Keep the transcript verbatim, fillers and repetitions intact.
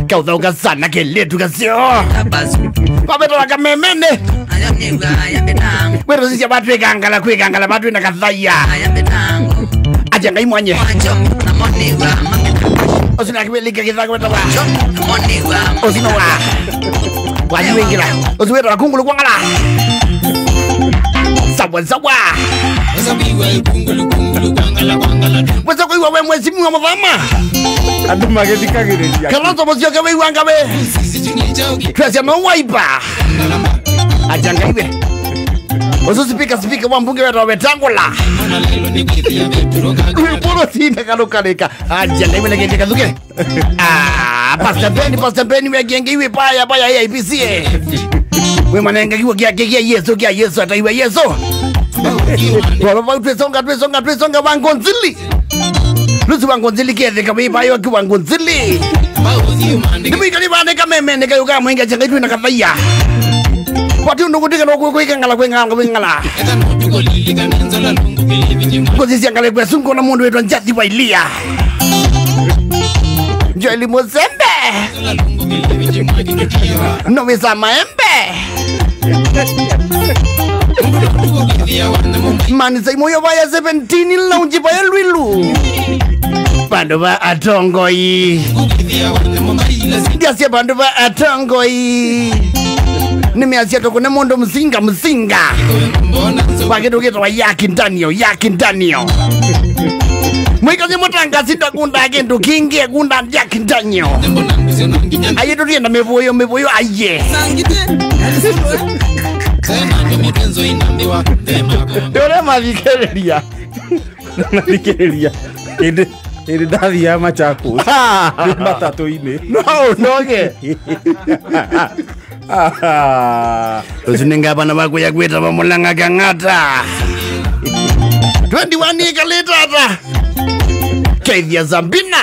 Kaũthaũka sana kelĩtu kaseo. Vavetawa kamemene. Kwĩtũsisya vatwĩkangala, kwĩkangala vatwĩ na kathaiya. Aja Ngai mwanye. Ũsu na kĩvĩlĩke kĩthaka wetawa. Ũsu na wa. Wathi wĩngĩla. Ũsu wetawa kungulu kwangala. Sawa, sawa. Wesa kũiwa we mwezi mwa mũthama. Andũ magĩthikagĩrĩria. Kalonzo Musyoka wĩw'anga we. Twesya no waipa. Aja Ngai we. Ũsu speaker, speaker wa mbunge wetawa Wetangula. Ũyũ polo sinde kalũkalĩka. Aja Ngai we, nĩkĩndĩ kathuke. Ah, Pastor Ben, Pastor Ben, we kĩngĩ iwe paya, paya A I P C, eh. We manenga kiwa kia, kia, kia Yesu, kia Yesu, ataiwa Yesu. Baba, baba, twesonga, twesonga, twesonga, Wangonzili. Lusi Wangonzili ketheka, we bayo ki Wangonzili. Nibu ikali bane kamemene kayo ka mwenga changa itwe na kathaiya. Wati undu kutika no kwĩkangala, kwĩkangala, kwĩkangala. Ngũsisya ngalĩko ya sungu na mũndũ wĩtwa Njathi wa Ilia. Joeli Mũsembe. No wĩsa maembe. Mani Saimo yo vaya seventeen lounge vaya Lwilu. Vandũ va atongoi. Ndiasya vandũ va atongoi. Nĩmeasya tũkũne mũndũ mzinga, mzinga. Kwa kĩndũ kĩtawa Yak Daniel, Yak Daniel. Mwĩkanye mũtangasi ndakunda kĩndũ kĩngĩ, akunda Yak Daniel. Aye tũtienda mĩvũyo, mĩvũyo, aye. Ndũrĩa mathikĩrĩria. Mathikĩrĩria. Ĩndĩ, ĩndĩ ndathiaga Machakos. Nĩ matatũ-inĩ. No ũnoge. Ũsu nĩ ngavana waku ya kwĩtawa Mũlang'a Kang'ata. Twenty-one ĩkalĩte ata? Keithia Sabina.